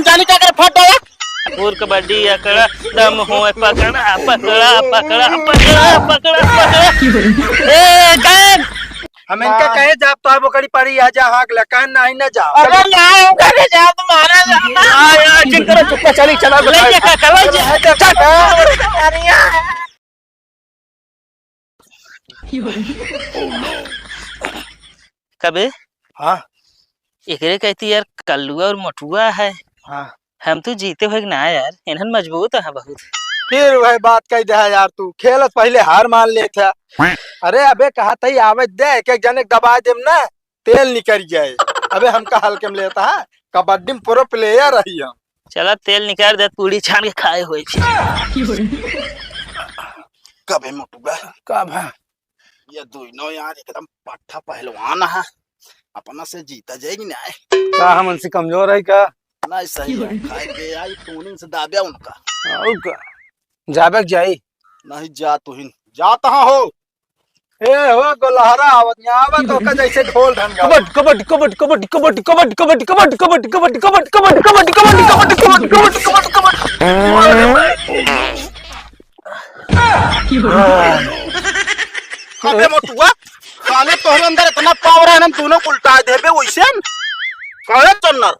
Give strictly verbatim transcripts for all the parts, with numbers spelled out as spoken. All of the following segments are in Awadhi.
जानी का करे, फट गया। और कबड्डी अकड़ा, दम होए पकड़ा, पकड़ा, पकड़ा, पकड़ा, पकड़ा, पकड़ा। ए, गायब। हम इनका कहे जाब तो अब ओकरी पड़ी आ जा, हाँक ले, कहे नहीं ना जाब। अरे ना, हम कहे जाब तुम्हारा जाना। आ, आ, जिन करो, चुप कर, चली, चला, ले जा, काका, ले जा। चल, चल। अरे यार। कबे? हाँ। एकरे कहती यार, कल्लुआ और मोटुआ है। हाँ। हम तो जीते हुए ना यार, इन्हन मजबूत है बहुत। फिर वह बात कह दे है यार, तू खेलत पहले हार मान लेत है। अरे अबे कहा तई आवे दे, एक एक जने के दबाए देम ना, तेल निकल जाए। अबे हमका हल्के में लेता है, कबड्डी में प्रो प्लेयर रही हम। चला तेल निकाल दे, पूड़ी छान के खाए हुए फिर। कबे मोटुआ? का भा? ये दोनों यार एकदम पट्ठा पहलवान है, अपना से जीता जाएगी ना। का हम उनसे कमजोर है का? नहीं सही है, खाए के आई टूनिंग से दाबे उनका। और का? जाबे के जाई? नहीं जा तुहिन, जात हाँ हो। ए हो गोलहरा आवत, यहाँ आवत ओका जैसे ढोल ढंगा। कबड्डी, कबड्डी, कबड्डी। अबे मोटुआ, साले तोहरे अंदर इतना पावर है, हम दोनों को उल्टा देबे वैसे। कहे चन्नर,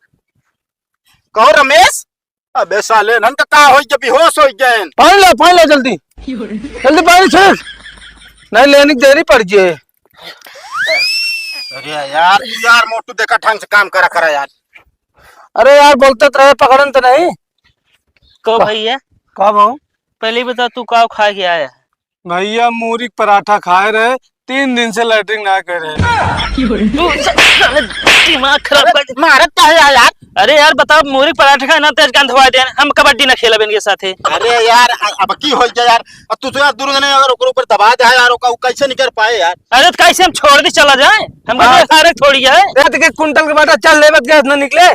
कहो रमेश, अबे साले, नन का का होई, जब बेहोश होई गए। पानी ला, पानी ला जल्दी। जल्दी पानी छीट। नहीं लेने की देरी पड़ गई। अरे यार, तू यार मोटू देखा ढंग से काम करा करा यार। अरे यार, बोलते तो रहे, पकड़न तो नहीं। को भैया? का भाऊ? पहले ही बता, तू का खा के आया? भैया, मूरी के पराठा खाए रहे, तीन दिन से लैट्रिन ना करे। तू स-, साले दिमाग खराब कर दे। मारत का है यार? अरे यार, बताओ, मूरी के पराठा खाए ना, तेज गंध हुआ दे, हम कबड्डी ना खेलब इनके साथे। अरे यार, अ-, अब की हो गया यार? अब तू तो यार दूर जने अगर ओकर ऊपर दबा दे यार, ओका, उ कैसे निकल पाए यार? अरे तो कैसे हम छोड़ दी चला जाए? हम हाँ। कहा अरे थोड़ी है। ए, तो के कुंटल के बाटा चल लेबत गैस ना निकले।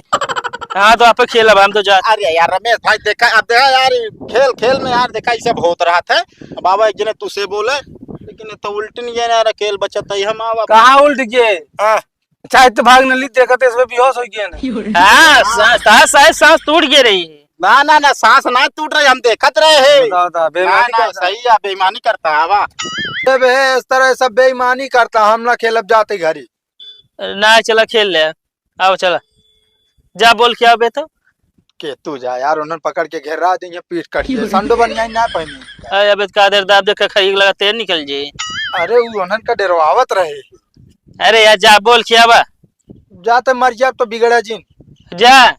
हाँ, तो आप खेलब, हम तो जा। अरे यार रमेश भाई, देखा, अब देखा यार, खेल खेल में यार, देखा, ये सब होत रहत है। अब बाबा एक जने तुसे बोले, लेकिन ये तो उल्ट नहीं है ना, खेल बचत है, हम आवा। कहाँ उल्ट गए? हाँ। चाहे तो भाग न ली, देखत इसमें बेहोश हो गया ना। हाँ, सा-, सा-, शायद सांस टूट गए रही। ना, ना, ना, सांस ना टूट रही, हम देखत रहे हैं। बताओ, बताओ, बेईमानी ना, ना, करता। सही है, बेईमानी करता है, वाह। ए बे, इस तरह सब बेईमानी करता, हम ना खेलब जाते घरी। ना, चला खेल ले, आओ चला, जा बोल के आओ बे तो। के तू जा यार, उन्हन पकड़ के घेरा देंगे, पीठ कट गए, संडो बनियाई ना पहनी। अरे अबे कादर दाब दे, खखरी लगा तेल निकल जाई। अरे उ उन्हन का डरवावत रहे। अरे यार जा बोल के आवा। जा तो मर जा तो बिगड़ा जिन। जा,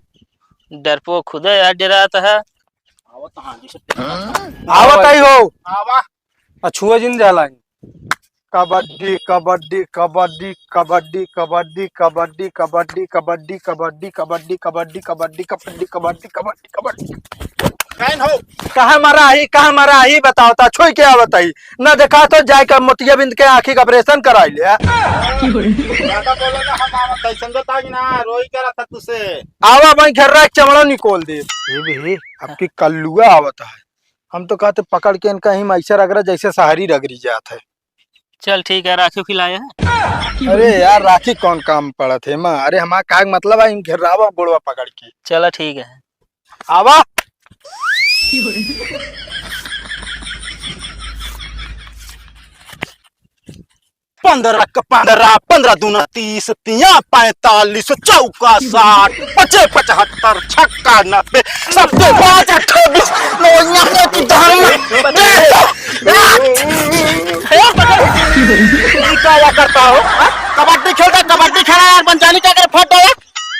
डरपो खुदे यार डरात है। आवत हाँ जी से। आवत आई हो। आवा। अछुआ जिन जाला। कबड्डी, कबड्डी, कबड्डी, कबड्डी, कबड्डी, कबड्डी, कबड्डी, कबड्डी, कबड्डी, कबड्डी, कबड्डी, कबड्डी। कहाँ मरा ही, कहाँ मरा ही बताओ ता, छुई के आवत आई। ना देखा तो जाए के मोतियाबिंद के आँखी का ऑपरेशन कराई ले। ज्यादा बोलो ना, हम आवत है, समझता कि ना, रोई करा था तुसे। आवा भाई, घर रख, चमड़ा निकोल दे। ये भी, आपकी कल्लुआ आवत है। हम तो कहते पकड़ के इनका ही ऐसे रगड़ा जैसे शहरी रगड़ी जात है। चल ठीक है, राखी खिलाया है। अरे यार, राखी कौन काम पड़त है माँ? अरे हमारा का मतलब है, इन घेरावा गोड़वा पकड़ के। चला ठीक है। आवा। पन्द्रह क पन्द्रह, पन्द्रह दूना तीस, तिया पैंतालीस, चौका साठ, पचे पचहत्तर, छक्का नब्बे, सबके पाँच अट्ठाईस, नौ यहाँ की धान। ये क्या करता हो? हाँ? कबड्डी खेलता, कबड्डी खेला यार, बंजानी क्या करे, फट गया।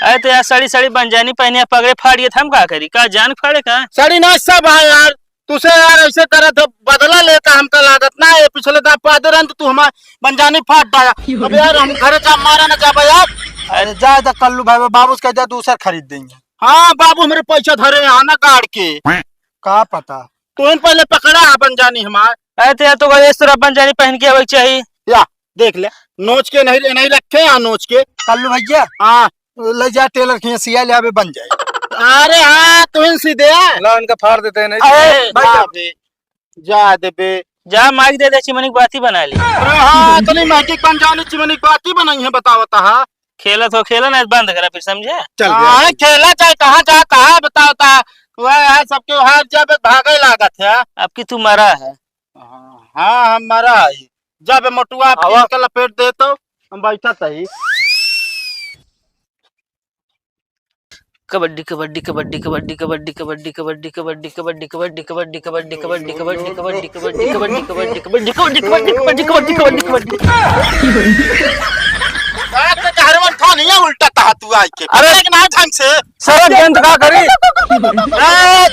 अरे तो यार, सड़ी सड़ी बंजानी पहने, पगड़े फाड़ गए, हम का करी? का जान फाड़े का? सड़ी ना सब है यार। तुसे यार ऐसे करत हो, बदला लेता हमका लागत ना है, पिछले दांव पादे रहन तो तू हमार बंजानी फाट डाया। अब यार हम घरे जा, मारा ना जाबा यार। अरे जा, जा कल्लू भाई, बाबू से कह दे, दूसर खरीद देंगे। हाँ बाबू, हमरे पैसा धरे यहाँ ना गाड़ के। का पता। तू इन पहले पकड़ा है बंजानी हमार। अरे तो यार, तो इस तरह बंजानी पहन के आवे के चाहिए। या, देख ले, नोच के नहीं, नहीं रखे यहाँ नोच के। कल्लू भैया। हाँ। ले जा टेलर के यहाँ सिया ले आवे, बन जाए। अरे हाँ, तुहिन सी दे। ला, इनका फाड़ देते हैं, नहीं तो अरे, भाई, जा बे, जा दे बे। जा माइक दे दे, चिमनी की बाती बना ली। अरे हाँ, इतनी महकी बन जाने चिमनी की बाती बनाई है, बतावता है। खेलत हो, खेला ना, बंद करा फिर, समझे? चल बे। हाँ, खेला चाहे कहाँ जा, कहाँ बताओ ता? वह यार, सबके हार जब भागे लागत है। अब की तू मरा है। हाँ, हाँ, हम मरा है। जब मोटुआ आवा। पीस के लपेट दे तो हम बैठत ही। कबड्डी, कबड्डी, कबड्डी, कबड्डी, कबड्डी, कबड्डी, कबड्डी, कबड्डी, कबड्डी, कबड्डी, कबड्डी, कबड्डी, कबड्डी, कबड्डी, कबड्डी, कबड्डी, कबड्डी, कबड्डी। का तो जहरवन खान ही उल्टा कहा तू आई के? अरे! एक ना ढंग से। सरक गंद का करी? ए,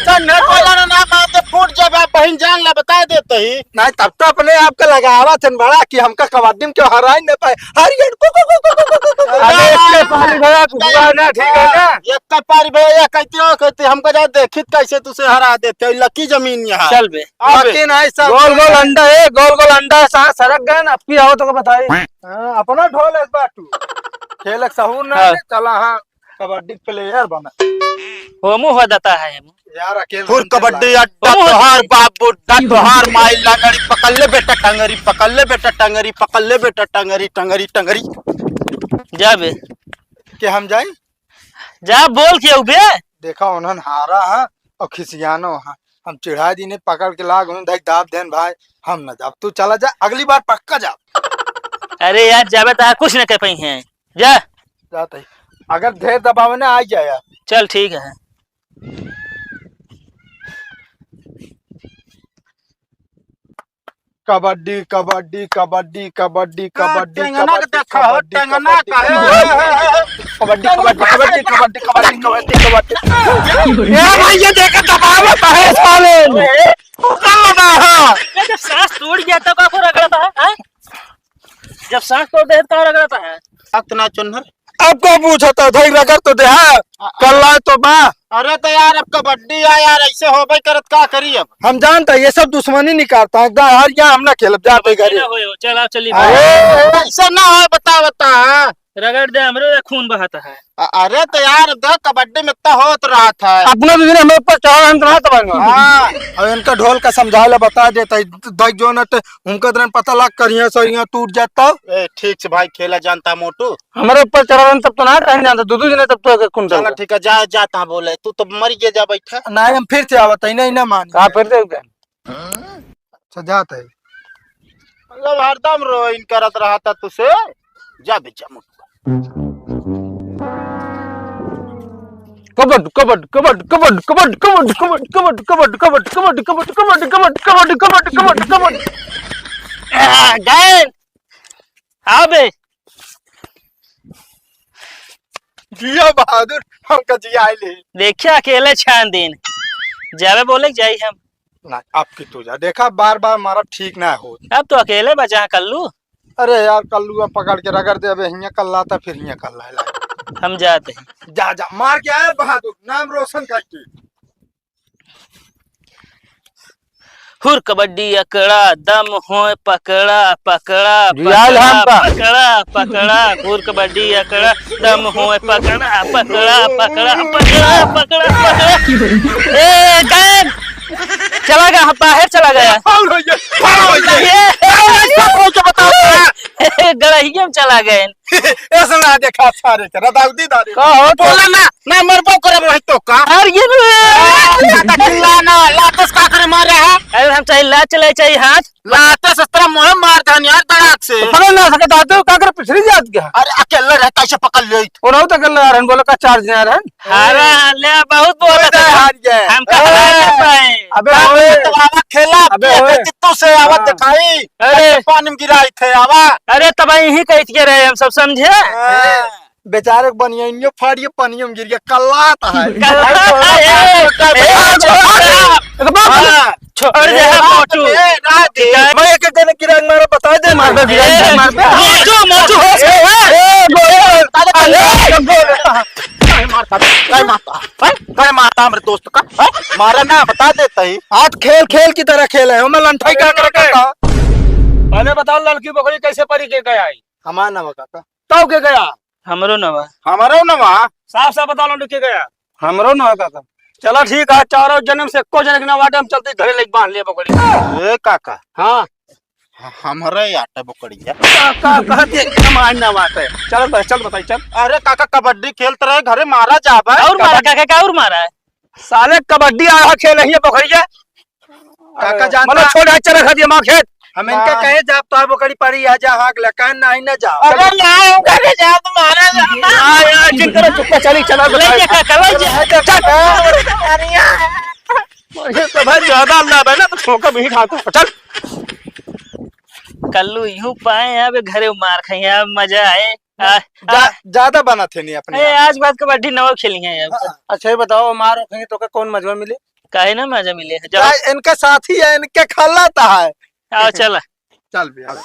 चल, नहीं बोला ना, ना मार दे, फूट जाबे, बहिन जान ला, बता देते ही। नहीं, तब तो अपने आप के लगावा थन बड़ा कि हमका कबड्डी में क्यों हराई न पाए। हरियर कु, कु, कु। अरे, इसके पारी भैया, कुछ हुआ ना, ठीक है ना? ये का पारी भैया, ये कहती हो, कहती, हमका जा देखित कैसे तुसे हरा देते हो, लकी जमीन यहाँ। चल बे। अबे। लकी नहीं, सब गोल गोल अंडा है, गोल गोल अंडा है, सा-, सरक गए ना, अब की आओ तो को बताई। हाँ, अपना ढोल है बाटू। खेलक सहूर ना हाँ। है, चला हाँ। कबड्डी player बना। होमू हो जाता है, होमू। यार, अकेले फुर हम कबड्डी चला। अड्डा होमू हो तोहार जाता है। बाबू, अड्डा तोहार माई लंगड़ी, पकड़ ले बेटा टंगरी, पकड़ ले बेटा टंगरी, पकड़ ले बेटा टंगरी, टंगरी, टंगरी। जा बे। के हम जाई? जा बोल के अउबे। देखा, उन्हन हारा है और खिसियानो है। हम चिढ़ा दीने, पकड़ के लाग, उन्हन धक दाब देन भाई, हम न जाब। तू चला जा, अगली बार पक्का जा। अरे यार, जाबे तो कुछ न कह पाई हैं। जा। जात ही। अगर ढेर दबावे ना, आ जाए यार। चल, ठीक है। कबड्डी, कबड्डी, कबड्डी, कबड्डी, हाँ, कबड्डी, टेंगना के कबड्डी, देखा हो, कबड्डी, टेंगना कबड्डी, का है। कबड्डी, कबड्डी, कबड्डी, कबड्डी, कबड्डी, कबड्डी, कबड्डी। ए भाई, ये देख, दबावे तो है साले। ये जब सांस टूट गया, तब आपको रगड़ता है, हैं? जब सांस तोड़ दे, तो रगड़ता है। अतना चुन्नर। अब का पूछता, धई रगड़ तो दे, हाँ? कल्ला तो बा। अरे तो यार, अब कबड्डी आ यार, ऐसे होबे करत, का करी अब? हम जानता, ये सब दुश्मनी निकालता है, एकदम हार गया, हम ना खेलब, जा भाई घरे। ना होए हो, चल, आओ, चली। अरे, ऐसे ना हो, बता, बता। रगड़ दे, हमरे खून बहाता है। अ-, अरे तो यार, देख, कबड्डी में इतना होत रहत है। अपना दूसरे हमें ऊपर चढ़ा, हम तो ना दबाएंगे। हाँ। अब इनका ढोल का समझाए ला बता देता है, द-, द-, जो न ते उनका तरह पता लग करिया सरिया टूट जाता। ए, ठीक से भाई, खेला जानता मोटू। हमारे ऊपर चढ़ा रहन तब तो ना कहन जानता, दो दो जने तब तो आके कौन चला चढ़ा? ठीक है, जा, जा, तहाँ बोले, तू तो मर गया, जा बैठा। नहीं, हम फिर से आवत है, नहीं, ना मान। कहाँ फिर से? अच्छा, जात है। मतलब हरदम रोइन करत रहता तुसे, जा बे, जा मोटू। कबड्ड, कबड्ड, कबड्ड, कबड्ड। आ, गए। हाँ बे। जिया बहादुर, हमका जिया आइले। देखिया अकेले छान दिन। जावे बोले जाई हम। ना, अब की तू जा। देखा, बार-बार मारब ठीक ना हो। अब तो अकेले बचा कल्लू। अरे यार, कल्लुआ पकड़ के रगड़ दे, अबे हियां कल्ला था, फिर हियां कल्ला है, ला। हम जाते हैं। जा, जा, मार के आए बहादुर, नाम रोशन करके। हुर कबड्डी अकड़ा, दम होए पकड़ा, पकड़ा, जियाल पकड़ा, हम बा। पकड़ा, पकड़ा, हुर कबड्डी अकड़ा, दम होए पकड़ा, पकड़ा, पकड़ा, पकड़ा, पकड़ा, पकड़ा। ए, गए। चला गया, बाहर चला गया। फाउल हो गया, फाउल हो गया। ये, फाउल हो गया, बताओ। गड़हिया में चला गए। ऐसा ना देखा सारे के, रदाउदी दारे। का हो तो? बोला ना, ना मरबो करब वही तो का। अरे ये ना। चिल्ला ना, लातस का करे मारे है? अरे हम चाहे लात चलाए, चाहे हाथ। लातस इस तरह मुँह मार धान यार तड़ाक से। तो पकड़ ना सके तो आते हो, का करे पिछड़ी जात गया? अरे अकेले रह, कैसे पकड़ ले? और हो तो अकेले आ रहे हैं, बोला का चार्ज नहीं आ रहा है। अरे ले बहुत बोला था। हार गए। हम का हार ए, पाए। अबे अबे ओए। तो बाबा खेला, अबे ये ओए। चित्तू से आवत हाँ। दिखाई। अरे। पानी में गिराई थे आवा। अरे तब यही कह के रहे हम सब समझे। हाँ। बेचारे के बनिया इन्यो फाड़िए पानियों में गिर गया, कल्लात है। कल्लात है, ए, ए, छोड़ दे। हाँ। छोड़ दे, ए, हाँ, रात मोटू। ए, रात ए। मैं एक एक जने गिरा के मारा, बता दे, मार दे, गिरा के ए, मार दे। मोटू, मोटू। ए, ए, ए, बोल, बोल। काहे मारता, काहे मारता, हैं? काहे मारता हमरे दोस्त का, हैं? मारा ना, बता देता ही। आज खेल खेल की तरह खेल है, हमें लंठाई का करता। पहले बताओ, लड़की बकरी कैसे परी के गया है? हमारा ना बता। तब के गया? हमरो नवा। हमरो नवा? साफ साफ बता लो, के गया? हमरो नवा काका। चला ठीक है, चारों जन्म से एको जने के नवा हम चलते घरे लेके बांध लिया बकरी। ए काका। हाँ। हमरे आटे बोकड़िया। का, का, कहत है, कमाई ना बाटे। चल बे, चल बताई, चल। अरे काका, कबड्डी खेलत रहे, घरे मारा जाबे। और मारा कबड्डी। काका, का और मारा है? साले कबड्डी आया खेल नहीं है बोकड़िया। काका जानता मतलब है। छोड़, चल रखा दिया माँ खेत। हम इनका हाँ। कहे जाब तो बोकड़ी पड़ी आ जा, हाँ, लकान नहीं ना जाओ। अरे ना, हम घरे जाब तो मारा जाबे। हाँ यार, चिंता ना, चुप्पा चली, चला ले बताई। जा काका, ले जा। चल। अरे यार। ये तो भाई ज्यादा अंडा है ना, तो छोका भी खाता है। चल। कल्लू यूं पाए हैं, अब घरे मार खाए हैं, अब मजा आए। आ, जा, आ। ज्यादा बना थे नहीं अपने ए, आप। आज बाद कबड्डी नवा खेली है अब। हाँ। अच्छा, ये बताओ, मार खाएंगे तो का कौन मजवा मिले? काहे ना मजा मिले? जाओ। जा, इनका साथी है, इनके खिलाता है। आओ, चला। चल भैया।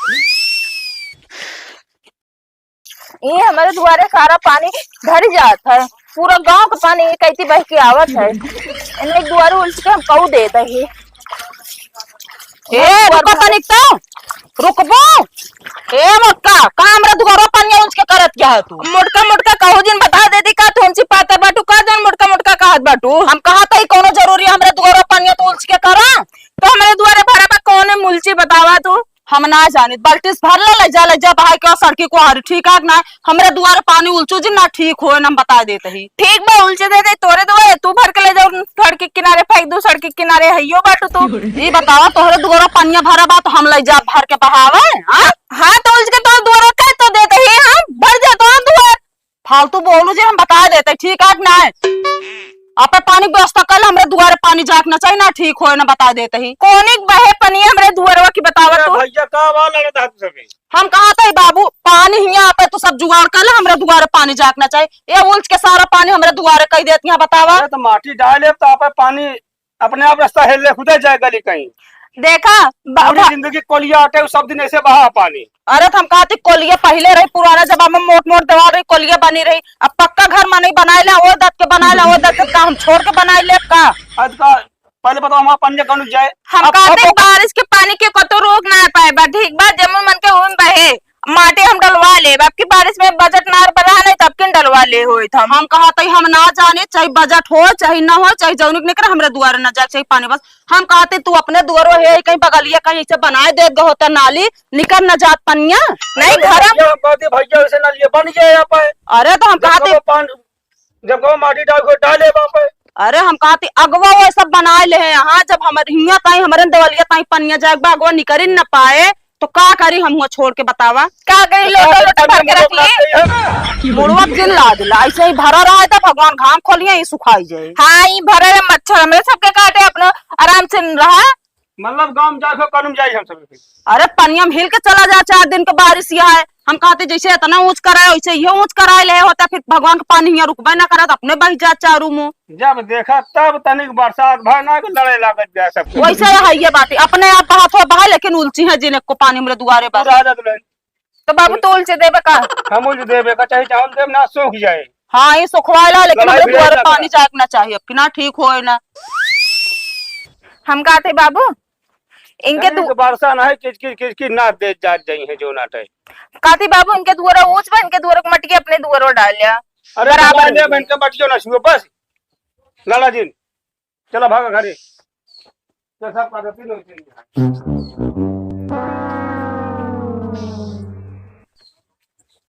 ये हमरे दुआरे सारा पानी भर जात है, पूरा गांव का पानी एक ऐती बह के आवत है। इन्हें दुआरे उलट के हम कहू देत है। ए, रुको तनिक तो, रुकबो। ए मोटका, का हमरा दुआरे पानी उलट के करत क्या है तू? मोटका मोटका कहू जिन बता देती का तू हमसे पातर बाटू का जौन मोटका मोटका कहत बाटू? हम कहत है कौनो जरूरी हमरे दुआरे पानी तो उलट के करा? तो हमरे दुआरे भरा बा कौने मुलची बतावा तू? हम ना जानित, बाल्टी से भर ला, ले जा, ले जा, बहाई के सड़की को हारी, ठीक है कि ना? हमरे दुआरे पानी उलचू जी ना ठीक होए, ना हम बता देत ही। ठीक बा, उलचे दे दे, तोरे दुआरे, तू भर के ले जाओ, सड़की किनारे फेंक दू, सड़की किनारे हइयो बाटू तू। ई बतावा, तोहरे दुआरे पनिया भरा बा, तो हम ले जा भर के बहावे, हाँ? हाँ, तो उलच के तोहरे दुआरे कह तो देत ही, हाँ? भर जा तोहरे दुआर। फालतू बोलू जे हम बता देते, ठीक है कि नाय? आपे पानी व्यवस्था कर, हमरे दुआरे पानी जाके ना चाहिए, ना ठीक होए, ना बता देते ही। कौनी बहे पानी हमरे दुआरवा की बतावा अरे तू? भैया, का बा लड़त हाथ सभी? हम कहा था बाबू, पानी हिया आपे तू सब जुगाड़ कर ले, हमरे दुआरे पानी जाके ना चाहिए। ये उलच के सारा पानी हमरे दुआरे कह देती है, बतावा। अरे तो माटी डाले तो आपे पानी अपने आप रास्ता हेल ले, खुदा जाए गली कहीं। देखा, बा-, पूरी बा-, जिंदगी कोलिया आटे, सब दिन ऐसे बहा पानी। अरे, तो हम कहती, कोलिया पहिले रही, पुराना जमाना में मोट मोट दीवार रही, कोलिया बनी रही। अब पक्का घर मनई बनाए ले, वो दत के बनाए ले, वो दत के का हम छोड़ के बनाए ले का? आज का, पहले बताओ, हमारा पनिया कौन जाए? हम अब, कहते अब, बारिश के पानी के कतो रोक ना पाए बा, ठीक बा, जमुन मन के उन बहे। माटी हम डलवा लेब, अब की बारिश में बजट ना बना नहीं, तब किन डलवा ले होइत हम। हम कहत हई, हम ना जाने, चाहे बजट हो, चाहे ना हो, चाहे जौनिक निकले, हमरे दुआरे ना जाए, चाहे पानी बस। हम कहते, तू अपने दुआरो है, कहीं बगलिया कहीं ऐसे बनाए देत गहो त नाली, निकल न जात पनिया। नहीं, अरे घर भैया, हम कहते, भैया, ऐसे नालिया बन जाए यहाँ पे। अरे, तो हम जब कहते कहो पान-, जब कहो माटी डाल के डाले वहाँ पे। अरे, हम कहती, अगवा वो सब बनाए ले हैं यहाँ, जब हमर हियाँ ताई, हमरे देवलिया ताई पनिया जाए, बा अगवा निकरी न पाए, तो का करी हम हुआँ छोड़ के बतावा? का करी, तो लोटा, का लोटा भर के रख लिए। मुड़वा जिन ला दिला, ऐसे ही भरा रहा था, भगवान घाम खोलिए, ये सुखाई जाए। हाँ, ये भरा रहे मच्छर, हमरे सबके काटे, अपना आराम से रहा। मतलब गाँव में जाके कौन जाई हम सब? अरे पनिया में हिल के चला जा, चार दिन के बारिश यह है। हम कहते जैसे इतना ऊंच कराए, वैसे ये ऊंच कराए ले होता, फिर भगवान के पानी हियाँ रुकबे ना करत, अपने बह जा चारू मुँह। जब देखा तब तनिक बरसात भय ना कि लड़े लागत जाए सब कुछ। वैसे है ये बात, अपने आप बहात हो बहा, लेकिन उलची है जिन को पानी हमरे दुआरे तू बस। रह जा दुल्हन। तो बाबू, तू उलचे देबे का? हम उलचे देबे का, चाहे चावल देब ना, सूख जाए। हाँ, ये सुखवाला, लेकिन लड़ाई हमरे भिड़ाई दुआरे ना पानी करा। जाए के ना चाहिए, अब कि ना ठीक होए ना। हम कहते बाबू, इनके नहीं, दु- तो बरसा ना है, किच किच किच किच ना दे जात जाई है जो नाटे। कहती बाबू, इनके दुआरे ऊंच बा, इनके दुआरे को मटिया अपने दुआरे डाल लिया। अरे बराबर। बराबर ले, इनके मटियो ना छुओ बस। लाला जी, चला भागा घरे। तो सब का दती नहीं।